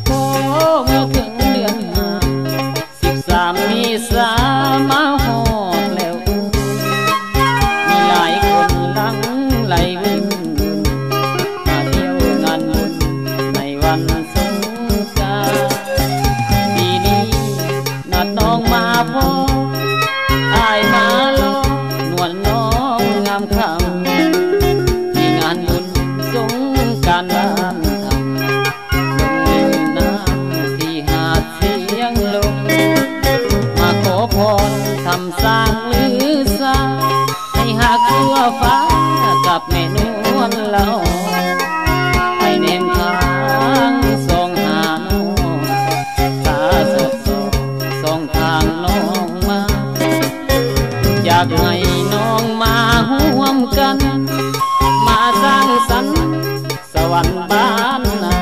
ພໍເມື່ອເຖິງເດືອນຫ້າ ສິບສາມເມສາມາຮອດແລ້ວ ມີຫຼາຍຄົນຫຼັ່ງໄຫຼວິ່ງ ມາທ່ຽວງານບຸນໃນວັນສົງການ. ປີນີ້ນັດນ້ອງມາພໍ້ ອ້າຍມາລໍນວນນ້ອງງາມຄຳ ທີ່ງານບຸນສົງການບ້ານທຳ ລົງຫຼິ້ນນ້ຳທີ່ຫາດຊຽງລົງ ມາຂໍພອນທຳຊ້າງລືຊາ ໃຫ້ຮັກທົ່ວຟ້າກັບແມ່ນວນລະອອງ ໃຫ້ແນມທາງສ່ອງຫານ້ອງ ຕາສອດສ່ອງສ່ອງທາງນ້ອງມາ ຢາກໃຫ້ນ້ອງມາຮ່ວມກັນ ມາສ້າງສັນ ສະຫວັນບ້ານນາ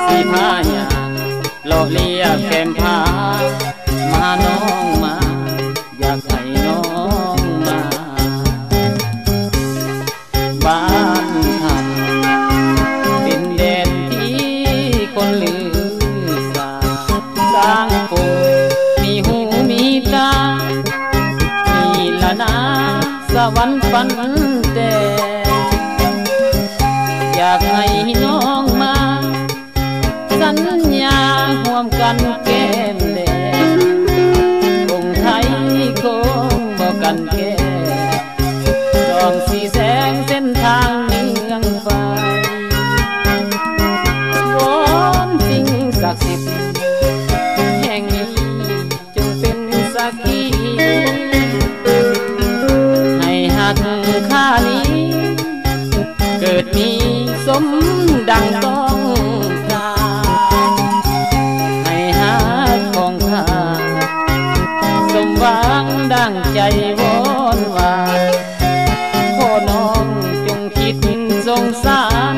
ສີພາຍາ ເລາະເລຍແຄມຜາ ມານ້ອງມາ ຢາກໃຫ້ນ້ອງມາ ບ້ານທຳ ເປັນແດນທີ່ຄົນລືສາ ສ້າງປົງ ມີຫູມີຕາ ມີລະນາ ສະຫວັນຝັນແຕ່ ຢາກໃຫ້ນ້ອງມາ ສັນຍາຮ່ວມກັນແກ້ມແດງ ອົງໄທຄົງບໍ່ກັນແກ້ ດອງສີແສງເສັ້ນທາງເມືອງໄຟ ວອນສິ່ງສັກສິດແຫ່ງນີ້ ຈົ່ງເປັນສັກຂີ ໃຫ້ຮັກຂ້ານີ້ ເກີດມີສົມດັ່ງຕ້ອງການ ໃຫ້ຮັກຂອງຂ້າ ສົມຫວັງດັ່ງໃຈວອນວານ ຂໍນ້ອງຈົ່ງຄິດສົງສານ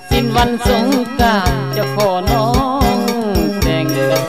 ສິ້ນວັນສົງການຈະຂໍນ້ອງແຕ່ງດອງ.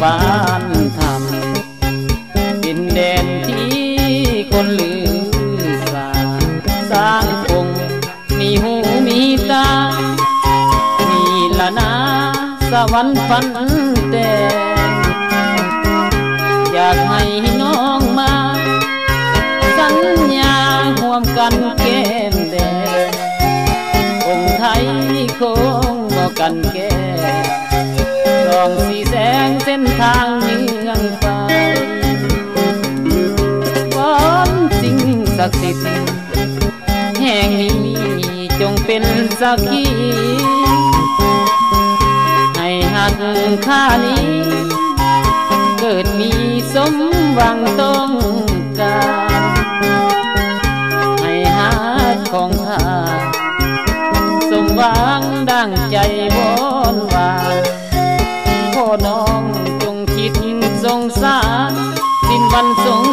ບ້ານທຳ ເປັນແດນທີ່ຄົນລືສາ ສ້າງປົງ ມີຫູມີຕາ ມີລະນາ ສະຫວັນຝັນແຕ່ ຢາກໃຫ້ນ້ອງມາ ສັນຍາຮ່ວມກັນແກ້ມແດງ ອົງໄທຄົງບໍ່ກັນແກ້ ສ່ອງສີແສງເສັ້ນທາງເມືອງໄຟ ວອນສິ່ງສັກສິດ ແຫ່ງນີ້ຈົ່ງເປັນສັກຂີ ໃຫ້ຮັກຂ້ານີ້ ເກີດມີສົມຫວັງຕ້ອງການ ໃຫ້ຮັກຂອງຂ້າ ສົມຫວັງດັ່ງໃຈວອນວານ ຂໍນ້ອງຈົ່ງຄິດສົງສານ ສິ້ນວັນສົງ